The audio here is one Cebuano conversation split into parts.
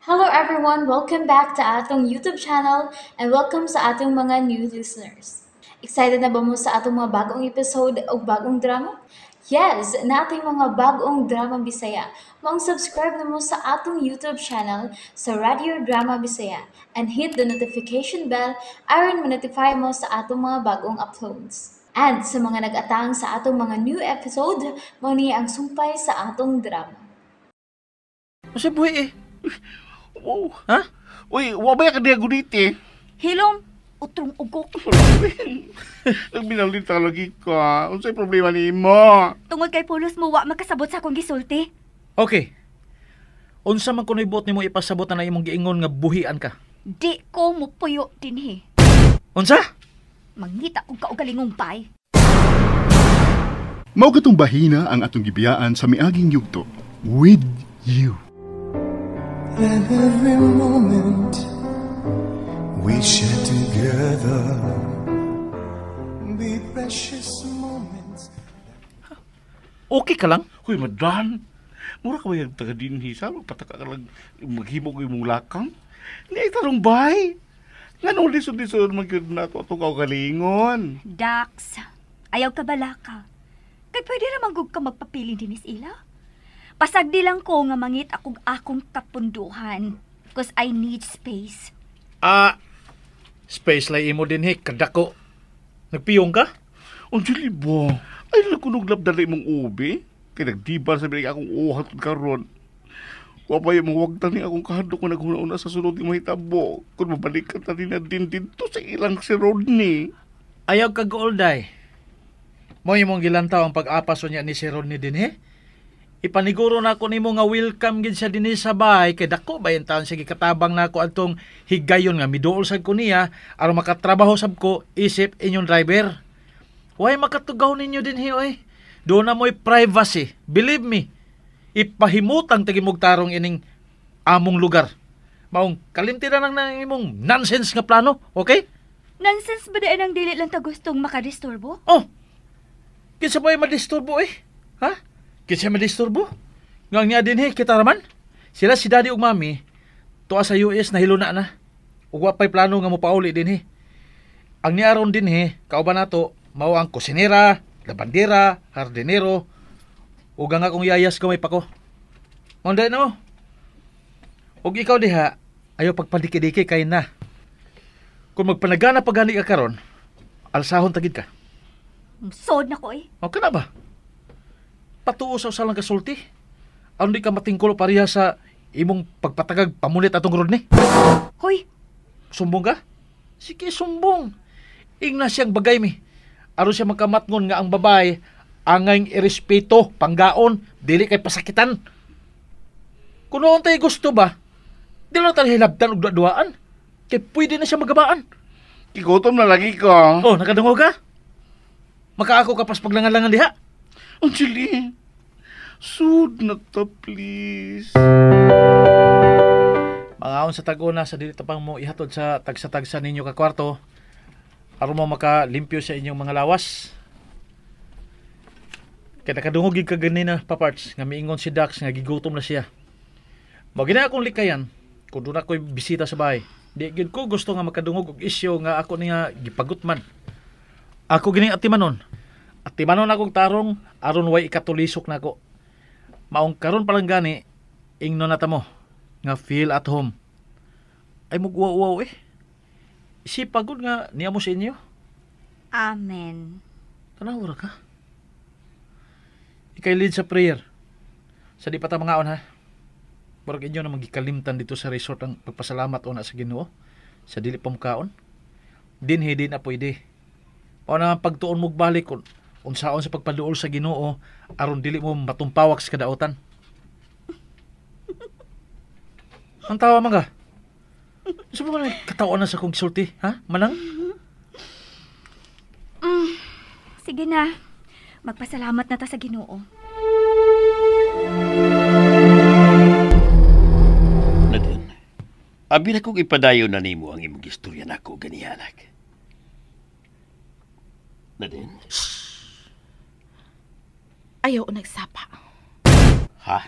Hello everyone! Welcome back to atong YouTube channel and welcome sa atong mga new listeners. Excited na ba mo sa atong mga bagong episode o bagong drama? Yes! Nating mga bagong drama Bisaya. Maong subscribe na mo sa atong YouTube channel sa Radio Drama Bisaya and hit the notification bell aron ma-notify mo sa atong mga bagong uploads. And sa mga nag-atang sa atong mga new episode, mao ni ang sumpay sa atong drama. Unsa buhi eh? Wow. Ha? Uy, wa ba ka diya guniti? Hilom, utrong ugok. Nagbinalin talaga ka. Unsay problema nimo? Tungod kay pulos mo wa makasabot sa akong gisulti. Okay. Unsa man kuno'y buot nimo ipasabot na imong giingon nga buhian ka? Di ko mupuyo dinhi. Unsa? Mangita kog kaugalingong bay. Mao katong bahina ang atong gibiyaan sa miaging yugto. With you. And every moment we share together be precious moments. Okay ka lang? Uy, madan. Mura ka ba yung taga dinhi sa? Magpataka ka lang maghimo ko imong lakang. Hindi ay tarong bay. Nganong lisod-lisod man gyud na ato atong kaugalingon. Dax, ayaw ka balaka. Kay pwede ra man gud ka magpapilin dinis ila. Pasagdi lang ko nga mangit akong akong kapunduhan. 'Cause I need space. Ah, space lay imo dinhi kadako. Nagpiyong ka? Unsa libo? Ay lakunog labdali imong ubi. Kay nagdibar sa binig akong uhat karon. Wa pa yung mawagtan ni akong kahadlok nga naghuna-una sa sunod ni mahitabo. Kung mabalik ka ta na din dito sa ilang si Rodney. Ayaw ka goolday. Mo imong gilantaw ang pag-apas unya ni si Rodney dinhi. Ipaniguro na ako nimo nga welcome gid siya dinhi sa bahay kay dako ba yung taon siya gikatabang nako adtong higayon nga miduol sad ko niya aron makatrabaho sab ko isip inyong driver. Way makatugaw ninyo dinhi oy. Doon na mo'y privacy. Believe me. Ipahimutang tagimog tarong ining among lugar. Maong kalimti na lang na imong nonsense nga plano, okay? Nonsense ba daan ang dili lang ta gustong makadisturbo? Oh. Kinsa ba madisturbo eh? Ha? Kinsa madisturbo? Nga niya dinhi kita raman. Sila si Daddy ug Mami tuwa sa US nahiluna na. Ug wa pay plano nga mopauli dinhi. Ang niaron dinhi kauban nato mao ang kusinera, labandera, hardinero ug ang akong yayas gamay pa ko. Mao na mo. Ug ikaw diha ayaw pagpadiki-diki kay na. Kung magpanagana pa gani ka karon, alsahon tagid ka. Sod na ko eh. Okay na ba? Patuo sa usa lang kasulti. Aron di ka matingkulo pareha sa imong pagpatagag pamulit atong Rodney. Hoy! Sumbong ka? Sige, sumbong. Ingna siyang bagay mi. Aron siya makamatngon nga ang babae angay irespeto, panggaon, dili kay pasakitan. Kung noon tayo gusto ba, di lang tayo hilabtan og duaan. Kay pwede na siya magabaan. Kigutom na lagi ko. Oh, nakadungog ka? Makaako ka pas paglangan-langan diha. Anjali, sud na ta, please. Mangaon sa tag-una sa dili tapang mo ihatod sa tagsa-tagsa ninyo ka kwarto aron mo makalimpyo sa inyong mga lawas. Kaya nakadungog gid ka ganina pa parts nga miingon si Dax nga gigutom na siya. Mao gina akong likayan kung doon ako'y bisita sa bahay. Di gid ko gusto nga makadungog og isyo nga ako niya gipagutman. Ako gining atimanon. Atimanon akong tarong aron way ikatulisok nako. Maong karon pa lang gani ingnon na ta mo nga feel at home. Ay mugwaw-waw eh. Sipagod nga niya mo sa inyo. Amen. Tanaw ra ka. Ikay lead sa prayer. Sa di pa ta mangaon ha. Murag inyo na magikalimtan dito sa resort ang pagpasalamat una sa Ginoo sa dili pa mukaon. Dinhi din na pwede. O na pagtuon mo balik kung unsaon sa pagpaduol sa Ginoo aron dili mo matumpawak sa kadaotan. Ang tawa man ka. Sa mga katawan na sa kong sulti, ha? Manang? Sige na. Magpasalamat na ta sa Ginoo. Nadine, abi na kong ipadayon na nimo ang imong istorya nako ganihanak. Nadine? Ayaw o nagsapa. Ha?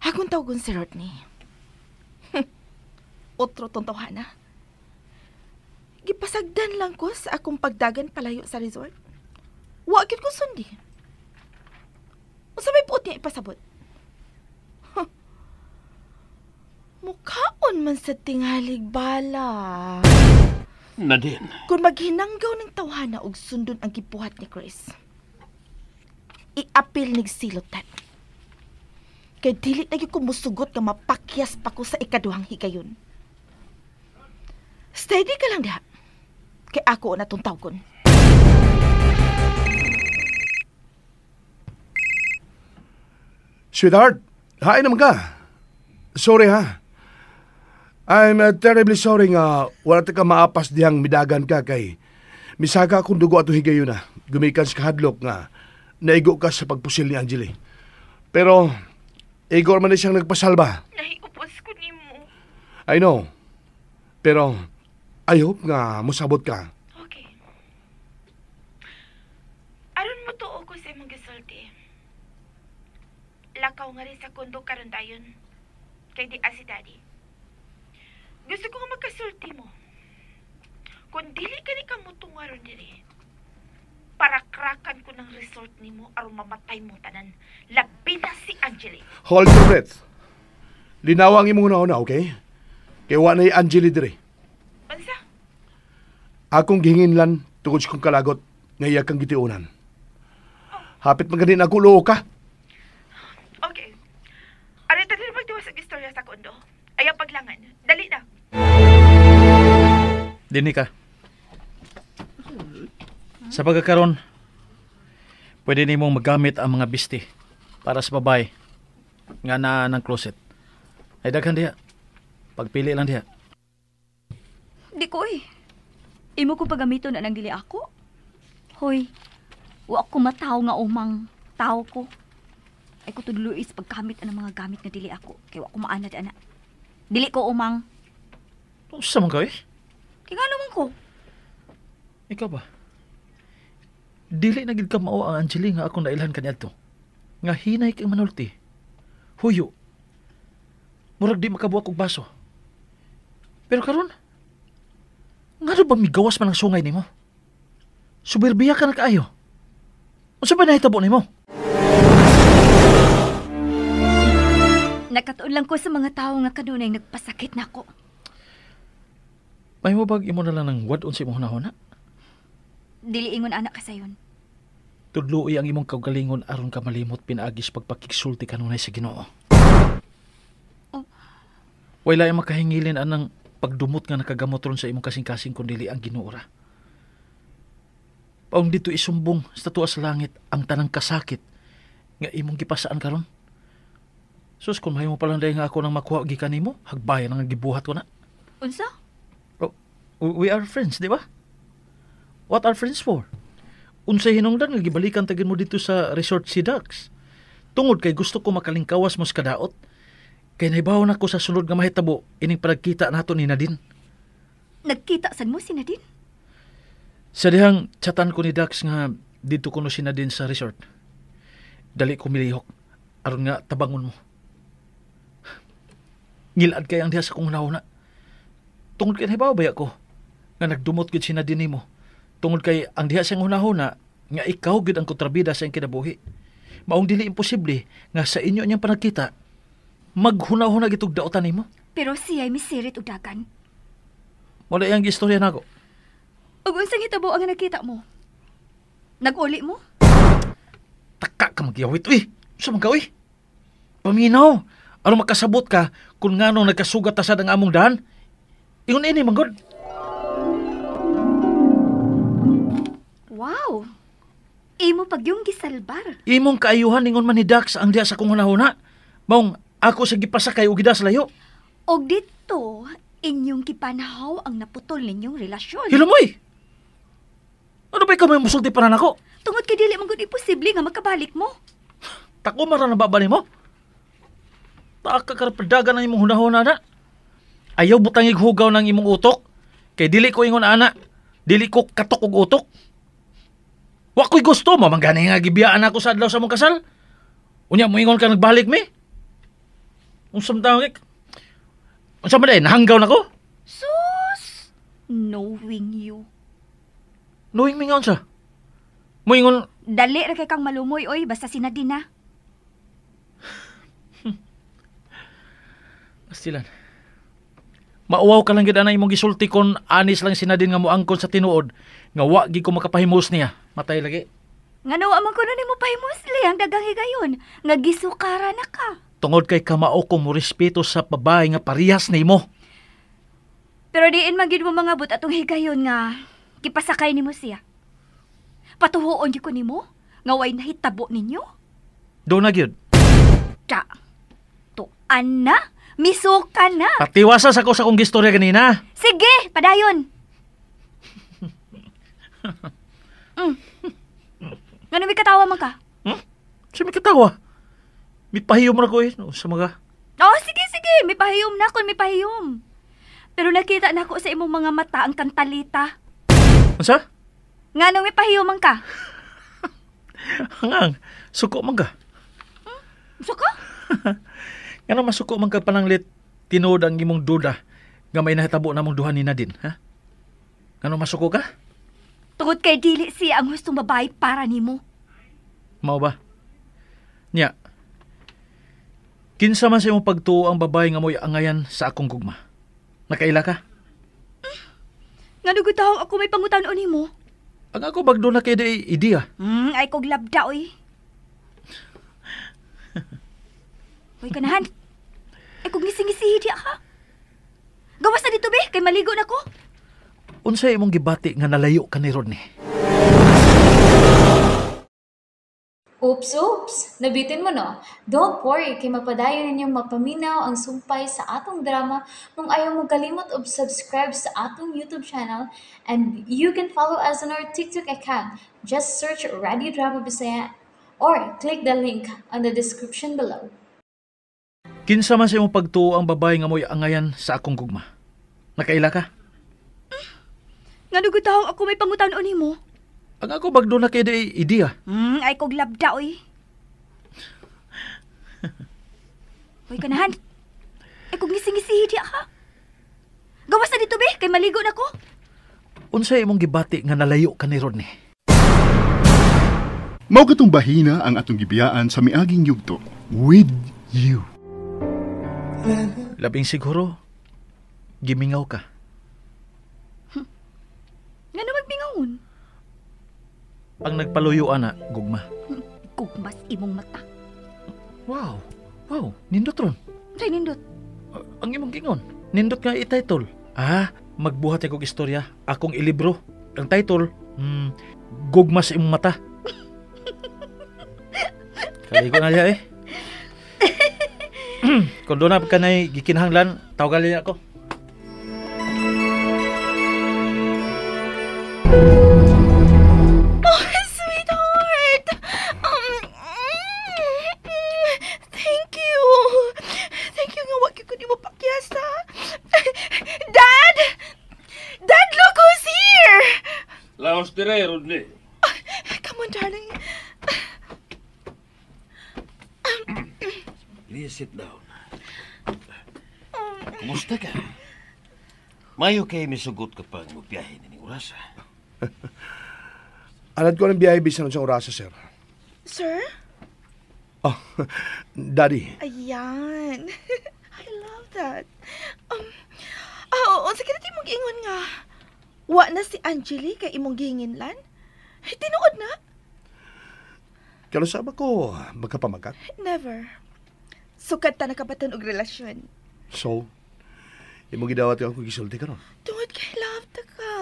Akong tawagon si Rodney. otro tong tawhana. Gipasagdan lang ko sa akong pagdagan palayo sa resort. Wa gyud ko sundi. Unsa may buot niya ipasabot? Huh. Mukhaon man sa tingalig bala. Nadine. Kung maghinanggaw ng tawhana og sundon ang gibuhat ni Chris, iapil nig silotan. Kay dili na gyud ko musugot nga mapakyas pa ko sa ikaduhang higayon. Steady ka lang diha. Kay ako na tong tawgon. Sweetheart, hain naman ka. Sorry ha. I'm terribly sorry nga wala ta ka maapas dihang midagan ka kay misaga akong dugo ato higayon na. Gumikan sa kahadlok nga naigo ka sa pagpusil ni Angeli. Pero Igor man na siyang nagpasalba. Nahiupos ko nimo. I know. Pero I hope nga musabot ka. Okay. Aron mo tuo ko sa imong gisulti. Lakaw nga rin sa kondo karon dayon. Kay di si Daddy. Gusto ko nga magkasulti mo. Kung dili ka ni kamutunga ron diri, parakrakan ko ng resort nimo aron mamatay mo tanan. Labi na si Angeli. Hold your breath. Linawa ang imong una-una, okay? Kay wa na'y Angeli diri. Unsa? Akong gihinginlan tungod sa kong kalagot nga iya kang gitiunan. Hapit man gani na ako luo ka. Okay. Aron ta diri magduwa sa istorya sa kondo. Ayaw paglangan. Dali na. Dini ka. Sa pagkakaroon, pwede nimong magamit ang mga bisti para sa babae nga naa ng closet. Ay daghan diha. Pagpili lang diha. Di ko eh. Imo ko paggamiton na nang dili ako. Hoy, wa ko mataw nga umang tao ko. Ay ko tudluis pagkamit ang mga gamit nga dili ako. Kay wa ko maanad ana. Dili ko umang. Unsa man ka eh? Kay ngano man ko? Ikaw ba? Dili na gid ka mao ang Angeli nga akong nailhan kaniadto. Nga hinay kay manulti. Huyo. Murag di makabuak og baso. Pero karon, ngano ba migawas man ang sungay nimo? Suberbiya ka na kaayo. Unsa ba nahitabo nimo? Nakatuon lang ko sa mga tawo nga kanunay nagpasakit nako. May mo bag imo na lang ng wad-on sa imong hunahuna? Dili ingon anak kasayon. Tudloi ang imong kaugalingon aron ka malimot pinaagis pagpakigsulti kanunay sa Ginoo. Oh. Wala ay makahingilin anang pagdumot nga nakagamot ron sa imong kasing-kasing kun dili ang Ginoo ra. Paong dito isumbong sa tuwa sa langit ang tanang kasakit nga imong gipasaan karon. Sus, kung mahimo pa lang dahil nga ako nang makuha gikan nimo, hagbayan ang gibuhat ko na. Unsa? Oh, we are friends, di ba? What are friends for? Unsay hinungdan nga gibalikan tagin mo dito sa resort si Dax. Tungod kay gusto ko makalingkawas mo sa kadaot. Kay nahibaw na ko sa sunod nga mahitabo ining panagkita nato ni Nadine. Nagkita sad mo si Nadine? Sa dihang chatan ko ni Dax nga dito kuno si Nadine sa resort. Dali ko milihok aron nga tabangon mo. Ngilad kay ang diha sa kong hunahuna. Tungod kay nahibaw baya ko nga nagdumot gid si Nadine nimo. Tungod kay ang diha sa hunahuna nga ikaw gid ang kontrabida sa iyang kinabuhi. Maong dili imposible nga sa inyo niyang panagkita maghunahuna gitog daotan nimo. Pero siya'y misirit og dagan. Wala iyang istorya nako. Ug unsang hitabo ang nakita mo? Nag-uli mo? Taka ka magyawit uy. Unsa man ka uy? Paminaw. Aron makasabot ka kung nganong nagkasugat ta sad ang among daan. Ingon ini manggod. Wow. Imo pagyong gisalbar. Imong kaayuhan ingon man ni Dax ang diha sa kong hunahuna. Maong ako sa gipasakay og gida sa layo. Og dito, inyong gipanhaw ang naputol ninyong relasyon. Hilumoy! Ano ba ikaw may musulti para nako? Tungod kay dili man gud imposible nga makabalik mo. Tako man ra na ba nimo? Taka ka padagan ang imong hunahuna na. Ayaw butangig hugaw ng imong utok. Kay dili ko ingon ana. Dili ko katok og utok. Wa ko'y gusto mo manggani nga gibiyaan ako sa adlaw sa mong kasal. Unya moingon ka nagbalik mi. Unsam tawag? Unsa man day nahanggaw nako? Knowing you. Knowing me nga unsa? Moingon dali ra kay kang malumoy oy basta si Nadine na. Astilan. Mauwaw ka lang gid ana imong gisulti kon anis lang si Nadine nga moangkon sa tinuod nga wa gid ko makapahimos niya. Matay lagi. Ngano wa man kuno nimo pahimos li ang dagang higayon nga gisukara na ka. Tungod kay kamao ko mo respeto sa babae nga parehas nimo. Pero diin man gid mo mangabot atong higayon nga gipasakay nimo siya. Patuhuon gyud ko nimo nga way nahitabo ninyo. Do na gyud. Ta. Tuan na, misuka na. Patiwasa sa ko sa akong gistorya ganina. Sige, padayon. Ngano may katawa man ka? Siya may katawa. May pahiyom na ko eh. No, sa mga... Oh, sige, sige. May pahiyom na kung may pahiyom. Pero nakita na ko sa imong mga mata ang kantalita. Unsa? Ngano may pahiyom man ka? Hangang, suko man ka. Suko? Ngano masuko man ka pananglit tinuod ang imong duda nga may nahitabo namong duha ni Nadine, ha? Ngano masuko ka? Tungod kay dili siya ang hustong babae para nimo. Mao ba? Nya. Kinsa man sa imong pagtuo ang babae nga mo'y angayan sa akong gugma? Nakaila ka? Ngano gud taw ako may pangutan-on nimo? Ang ako bagdo na kay di idea. Ay kog labda oy. Hoy kanahan. Ay kog ngising-ngisi di ka. Gawas na dito be, kay maligo na ko. Unsay imong gibati nga nalayo ka ni Rodney? Oops, oops! Nabitin mo no? Don't worry, kay mapadayon ninyong mapaminaw ang sumpay sa atong drama kung ayaw mo kalimot og subscribe sa atong YouTube channel, and you can follow us on our TikTok account. Just search Radio Drama Bisaya or click the link on the description below. Kinsa man sa imong pagtuo ang babae nga mo'y angayan sa akong gugma? Nakaila ka? Ngano gud taw ako may pangutan-on nimo? Ang ako bagdo na kay di idea. Ay kog labda oy. Hoy kanahan. Ay kog ngising-ngisi di ka. Gawas na dito be, kay maligo na ko. Unsay imong gibati nga nalayo ka ni Rodney? Mao katong bahina ang atong gibiyaan sa miaging yugto with you. Labing siguro gimingaw ka. Ngano magmingaon? Ang nagpaluyo ana, gugma. Gugmas imong mata. Wow. Wow, nindot ron. Unsay nindot? Ang imong gingon. Nindot nga i-title. Ah, magbuhat akong istorya, akong ilibro. Ang title, Gugma sa imong mata. Kaligo na siya eh. Kung doon na ka na'y gikinahanglan, tawagan niya ako. Oh, sweetheart! Thank you! Thank you nga wag ko nimo pakyasa. Dad! Dad, look who's here! Laos dire, Rodney. Come on, darling. Please sit down. Kumusta ka? Mayo kay misugot ka pang magbiyahe ni orasa. Alad ko ng biyahe bisan sa orasa, sir. Sir? Oh, Daddy. Ayan. I love that. Unsa kini imong giingon nga? Wa na si Angeli kay imong gihinginlan? Tinuod na? Kalusaba ko magkapamagat? Never. Sukat ta nakabatan og relasyon. So, imong gidawat akong gisulti karon. Tungod kay love ta ka.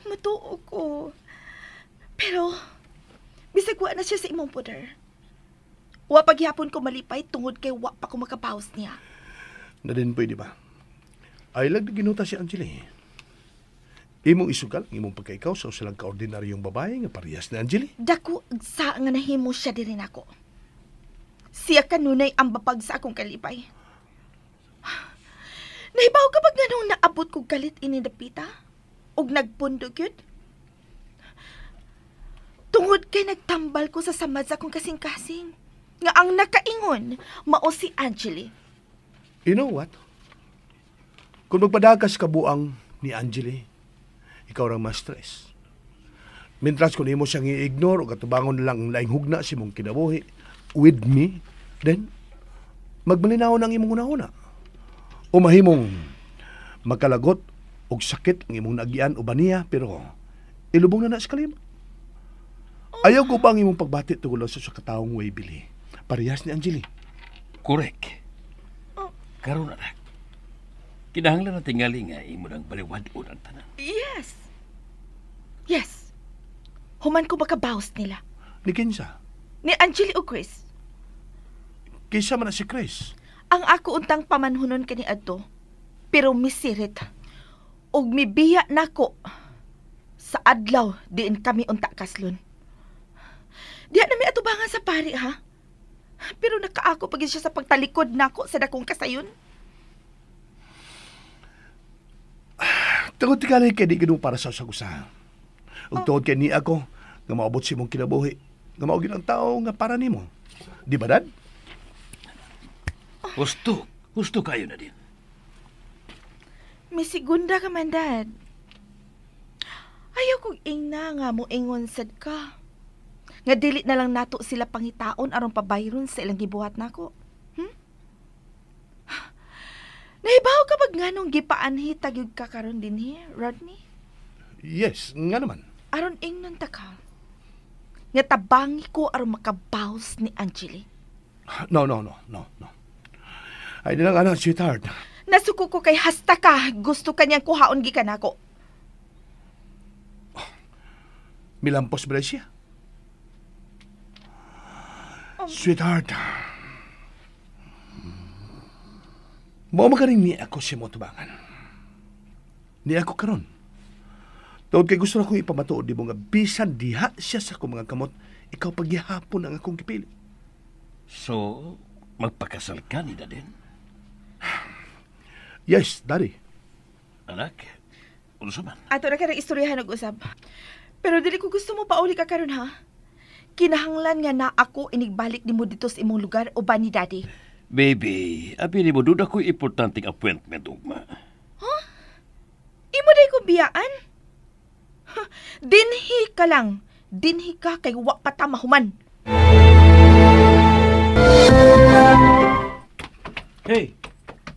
Matuo ko. Pero, bisag wa na siya sa imong poder. Wa paghihapon ko malipay tungod kay wa pa ko makapaus niya. Na din pwede ba? Ay lag ginuta si Angeli. Imong isugal, imong pagkaikaw sa usalang kaordinaryong babae nga parehas ni Angeli. Dako sa nga nahimo siya diri nako. Siya kanunay ang babag sa akong kalipay. Nahibaw ka pag ganong naabot kog galit ini dapita? Og nagpundo gyud? Tungod kay nagtambal ko sa samad sa akong kasing-kasing. Nga ang nakaingon, mao si Angeli. You know what? Kung magpadakas ka buang, ni Angeli, ikaw rang ma-stress. Mintras kung imo siyang i-ignore o katubangon lang ang laing hugna si mong kinabuhi with me, then magmalinaw ang imong hunahuna. O mahimong magkalagot og sakit ang imong naagian o baniya, pero ilubong na na sa kalimot. Ayaw ko ba ang imong pagbati tungod lang sa katawong way bili? Parehas ni Angeli. Correct. Karon anak, kinahanglan na tingali nga imo nang baliwad-on ang tanan. Yes. Yes. Human ko makabawas nila. Ni kinsa? Ni Angeli o Chris. Kinsa man na si Chris? Ang ako untang pamanhunon kani adto, pero misirit. Og mibiya nako sa adlaw diin kami unta kaslon. Diya na mi atubangan sa pari ha. Pero nakaako pagid siya sa pagtalikod nako sa dakong kasayon. Tungod tingali kay di ginu para sa usa. Ug tungod kay ni ako nga maabot si imong kinabuhi, nga mao gid ang tawo nga para nimo. Di ba, Dad? Husto, husto kayo na din. Mi segunda ka man, Dad. Ayaw kong ingna nga moingon sad ka. Nga dili na lang nato sila pangitaon aron pabayron sa ilang gibuhat nako. Nahibaw ka bag nganong gipaanhi tagyog ka karon dinhi, Rodney? Yes, nga naman. Aron ingnon ta ka. Nga tabangi ko aron makabaws ni Angeli. No. Ay, di lang, anak, sweetheart. Nasuko ko kay hasta ka. Gusto ka niyang kuhaon gikan nako. Milampos ba siya? Sweetheart, mao magaling ni ako si motubangan. Ni ako karon. Tungod kay gusto na akong ipamatuod di mo nga bisan diha siya sa akong mga kamot, ikaw pagyahapon ang akong gipili. So, magpakasal ka ni Dadin? Yes, Daddy. Anak, unsa man? Ato na ka ng istoryahan og usab. Pero dili ko gusto mo pauli ka karon ha. Kinahanglan nga na ako inigbalik nimo dito sa imong lugar o ba ni Daddy. Baby, abi nimo duda ko'y importanteng appointment ugma. Huh? Imo day ko biyaan? Huh, dinhi ka lang. Dinhi ka kay wa pa ta mahuman. Hey.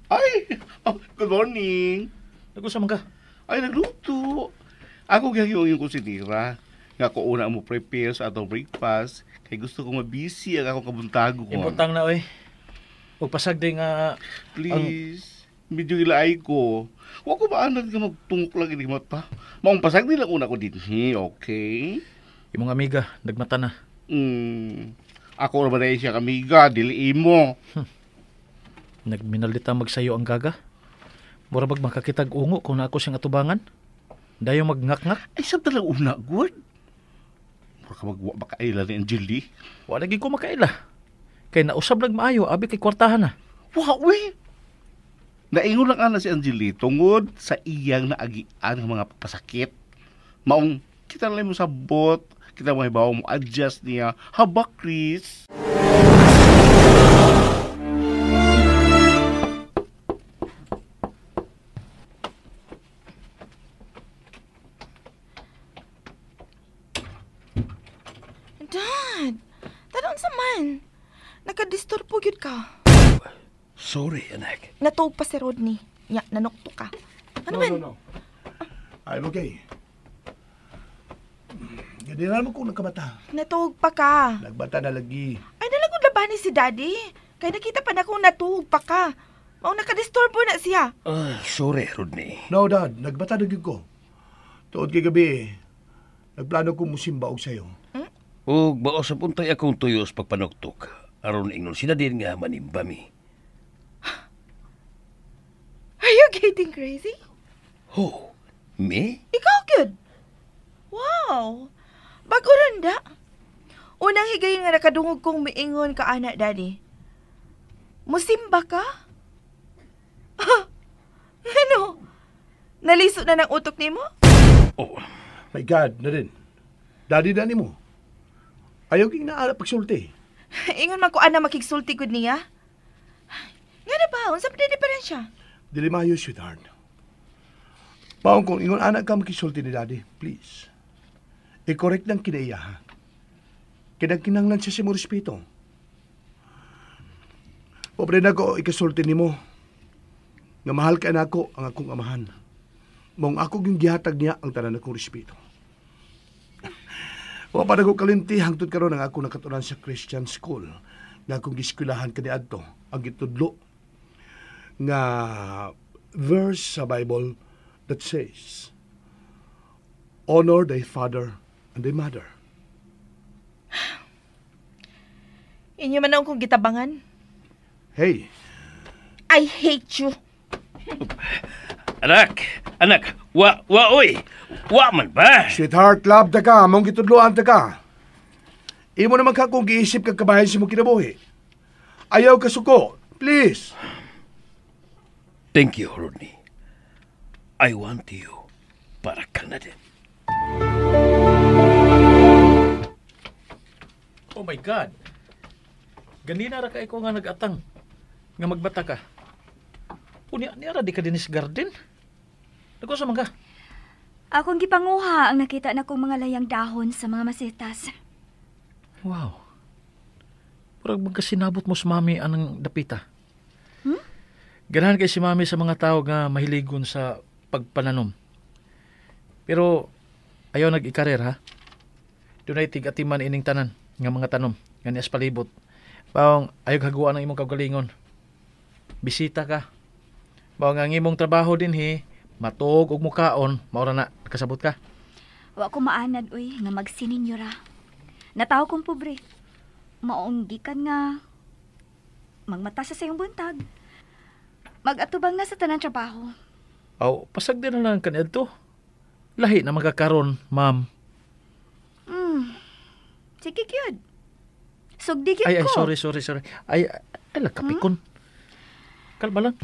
Ay, oh, good morning. Nag-usa man ka? Ay, nagluto. Ako gagawin yung kusinira. Nga ko una mo prepare sa atong breakfast. Kay gusto ko mabisi ang akong kabuntago ko. Importang na, oy. Huwag pasag din nga... Please. Medyo ilaay ko. Huwag ko maanad nga magtungok lang hindi mata. Maong pasag din lang una ko din. Okay? Imong amiga, nagmata na. Ako na ba na siya kamiga? Dili imo. Nagminalita magsayo ang gaga. Mura bag makakitag ungo kung na ako siyang atubangan. Dayo magngak-ngak. Ay, sab talang una, good. Mura ka magwa makaila ni Angeli. Wala lagi ko makaila. Kay nausab nagmaayo, abi kay kwartahan na. Wa, we. Naingon lang ana si Angeli tungod sa iyang naagian ng mga pasakit. Maong kita lang mo sabot, kita mo hibaw mo adjust niya. Haba, Chris. Dad, tanon sa man. Nakadisturbo gyud ka. Sorry, anak. Natuog pa si Rodney. Nya, nanukto ka. Ano man? No. I'm okay. Ganyan mo kung nagkamata. Natuog pa ka. Nagbata na lagi. Ay, nalagod labani si Daddy. Kaya nakita pa na kung natuog pa ka. Mao nakadisturbo na siya. Sorry, Rodney. No, Dad. Nagbata na gyud ko. Tuod kay gabi, nagplano ko musimba og sayo. Ug bao sa puntay akong tuyos pagpanuktok. Aron ingnon sila din nga manimba mi. Are you getting crazy? Oh, me? Ikaw good. Wow. Bago randa. Unang higayon nga nakadungog kong miingon ka ana, Daddy. Musimba ka? Ano? Naliso na ng utok nimo? Oh. My God, na din. Daddy, na nimo. Ayaw king naala pagsulti. Ingon man ko ana makigsulti gud niya. Nga na ba? Unsa pa di diferensya? Dili maayo, sweetheart. Maong kung ingon anak ka makisulti ni Daddy, please. I-correct lang kinaiya, ha? Kinang kinanglan siya sa mo respeto. Pobre na ko ikasulti nimo nga mahal ka nako ang akong amahan. Mong ako yung gihatag niya ang tanan akong respeto. Wa pa nako kalimti hangtod karon ang ako nakatunan sa Christian school nga akong gieskuylahan kaniadto ang gitudlo nga verse sa Bible that says, "Honor thy father and thy mother." Inyo man akong gitabangan. Hey, I hate you. Anak, anak, wa, wa, oy. Wa man ba? Sweetheart, love ta ka, mong gitudloan ta ka. Imo naman ka kung giisip kag kabahin sa imong kinabuhi. Ayaw ka suko, please. Thank you, Rodney. I want you para ka na din. Oh my God. Ganina ra kay ko nga nag-atang nga magbata ka. Unya niara di ka dinis garden. Nagkusa man ka? Akong gipanguha ang nakita na kong mga layang dahon sa mga masitas. Wow. Murag magkasinabot mo sa mami anang dapita. Ganahan kay si mami sa mga tao nga mahiligon sa pagpananom. Pero ayaw nag-ikarer ha. Dunay tig-atiman ining tanan nga mga tanom nga nias palibot. Bawang ayaw haguan ang imong kaugalingon. Bisita ka. Bawang ang imong trabaho dinhi, matuog og mukaon, maura na kasabot ka. Wa ko maanad uy nga magsininyo ra. Natawo kong pobre. Maong gikan nga magmata sa sayong buntag. Mag-atubang na sa tanan trabaho. Aw, pasag din na lang kaniadto. Lahi na magkakaron, ma'am. Sige gyud. Sugdi gyud Ay, ay, ko. sorry, sorry, sorry. Ay, ay, lagkapikon. Kalma lang.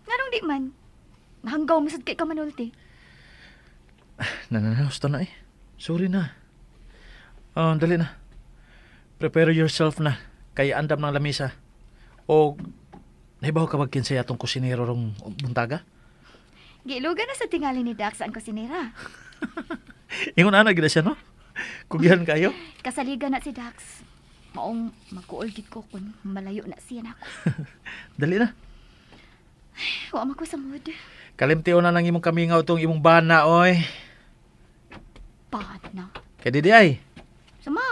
Nganong di man? Nahanggaw masad kay ka manulti. Nananaos na eh. Sorry na. Oh, dali na. Prepare yourself na. Kay andam ng lamisa. O, nahibaw ka ba kinsay atong kusinero rong buntaga? Giilugan na sa tingali ni Dax ang kusinera. Ingon ana gid siya, no? Kugihan kayo? Kasaligan na si Dax. Maong magkuol gid ko kung malayo na siya nako. Dali na. Wa man ko sa mood. Kalimtiw na lang imong kamingaw tong imong bana, oy. Paat na. Kay di ay. Sama.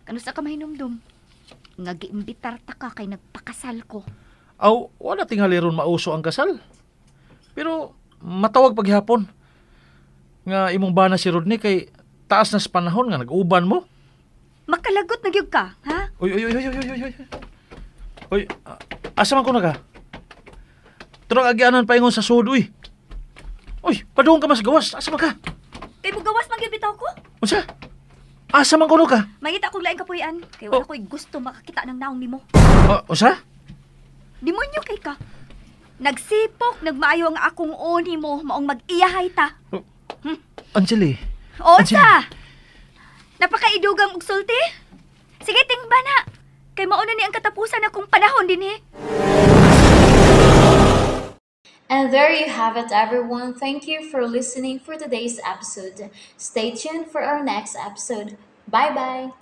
Kano sa ka mahinumdum? Nga giimbitar ta ka kay nagpakasal ko. Aw, wala tingali ron mauso ang kasal. Pero matawag paghapon. Nga imong bana si Rodney kay taas na sa panahon nga nag-uban mo. Makalagot na gyud ka, ha? Uy, uy, uy, uy, uy, uy, uy. Uy, asa man ko na ka? Turang agianan paingon sa sud, uy. Uy, padung ka mas gawas. Asa man ka? Kay mugawas man gyud bitaw ko. Unsa? Asa man kuno ka? Mangita kog laing kapuy-an kay wala ko'y gusto makakita ng naong nimo. Unsa? Demonyo kay ka. Nagsipok, nagmaayo ang akong oni mo, maong mag-iyahay ta. Anjali. Unsa? Napakaidugang og sulti? Sige, tingba na. Kay mauna ni ang katapusan akong panahon dinhi. And there you have it, everyone. Thank you for listening for today's episode. Stay tuned for our next episode. Bye bye.